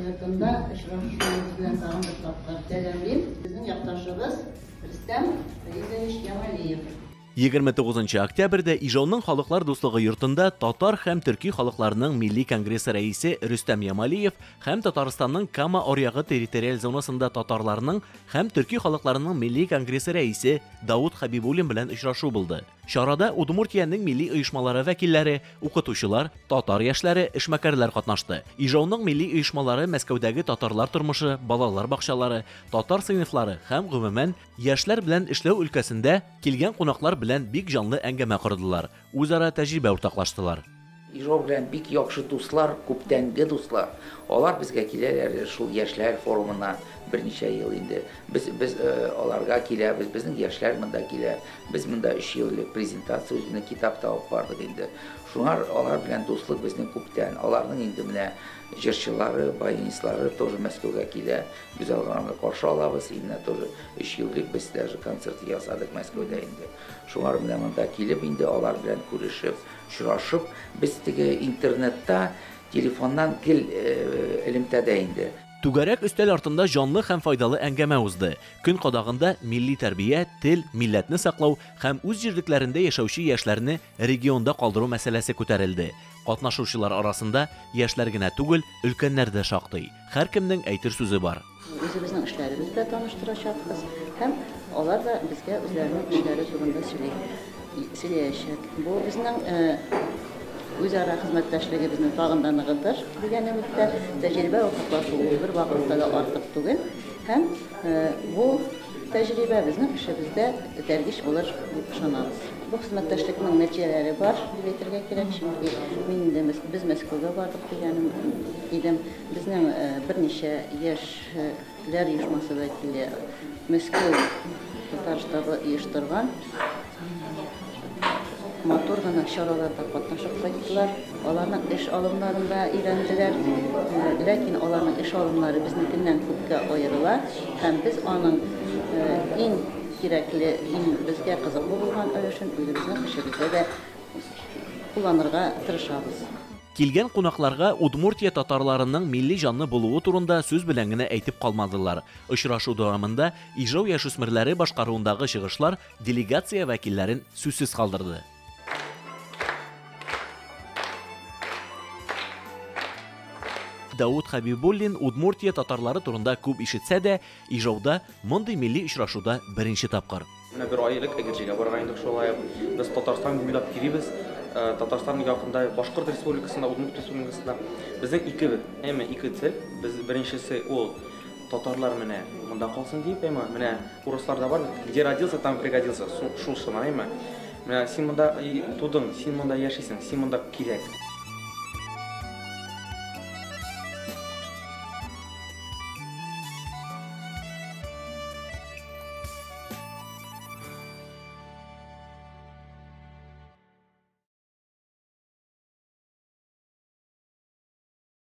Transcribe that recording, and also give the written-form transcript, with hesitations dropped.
йортында очрашуыбыз белән тагын бер тапкыр сәламлим. Безнең якташыбыз Рөстәм Фәизович Ямалиев. 29 октябрьдә Ижауның Халыклар дуслыгы йортында татар һәм төрки халыкларының милли конгрессы рәисе Рөстәм Ямалиев һәм Татарстанның Кама аръягы территориаль зонасында татарларның һәм төрки халыкларының милли конгрессы рәисе Дауд Хәбибуллин белән очрашу булды. Чарада Удмуртиянең милли оешмалары вәкилләре, укытучылар, татар яшьләре, эшмәкәрләр катнашты. Ижауның милли оешмалары Мәскәүдәге татарлар тормышы, балалар бакчалары, татар сыйныфлары һәм гомумән яшьләр белән эшләү өлкәсендә килгән кунаклар белән бик җанлы әңгәмә кордылар, үзара тәҗрибә уртаклаштылар. Ижау белән бик яхшы дуслар, күптәнге дуслар. Алар безгә киләләр шул яшьләр форумына берничә ел инде. Без аларга киләбез, безнең яшьләр монда килә. Без монда 3 ел элек презентация үзебезнең китап та алып бардык инде. Шуңар алар белән дуслык безнең күптән. Аларның инде менә җырчылары, баянистлары тоже Мәскәүгә килә. Без аларны каршы алабыз. Именно тоже 3 ел элек без даже концерт ясадык Мәскәүдә инде. Шуңар менә монда килеп инде алар белән күрешеп, очрашып, без теге интернетта, телефоннан гел элемтәдә инде. Түгәрәк өстәл артында җанлы һәм файдалы әңгәмә узды. Көн кадагында милли тәрбия, тел, милләтне саклау һәм үз җирлекләрендә яшәүче яшьләрне регионда калдыру мәсьәләсе күтәрелде. Катнашучылар арасында яшьләр генә түгел, өлкәннәр дә шактый. Һәркемнең әйтер сүзе бар. Үзебезнең эшләребез белән таныштырачакбыз һәм алар да безгә үзләренең эшләре турында сөйләячәк. Бу безнең үзара хезмәттәшлегебезне тагын да ныгытыр дигән өметтә. Тәҗрибә уртаклашу ул бер вакытта да артык түгел һәм бу тәҗрибә безнең эшебездә этәргеч булыр дип ышанабыз. Бу хезмәттәшлекнең нәтиҗәләре бар дип әйтергә кирәк, чөнки мин инде без Мәскәүгә бардык дигәнем идем. Безнең берничә яшьләр оешмасы вәкиле Мәскәү татар штабы оештырган матур гына чараларда катнашып кайттылар. Аларның эш алымнарын да өйрәнделәр. Ләкин аларның эш алымнары безнекеннән күпкә аерыла һәм без аның иң кирәкле, иң безгә кызыклы булган өлешен үзебезнең эшебездә дә кулланырга тырышабыз. Килгән кунакларга Удмуртия татарларының милли җанлы булуы турында сүз белән генә әйтеп калмадылар. Очрашу дәвамында Ижау яшүсмерләре башкаруындагы чыгышлар делегация вәкилләрен сүзсез калдырды. Дауд Хәбибуллин Удмуртия татарлары турында күп ишетсә дә, Ижауда мондый милли очрашуда беренче тапкыр. Менә бер ай элек Әгерҗегә барган идек шулай. Без Татарстан буйлап йөрибез. Татарстан якында Башкорт республикасында, Удмурт республикасында безнең ике цель. Без беренчесе ул татарлар менә монда калсын дип, әмма менә урысларда бар, где родился, там пригодился. Шул шыман, әмма. Менә син монда тудың, син монда яшисең, син монда кирәк.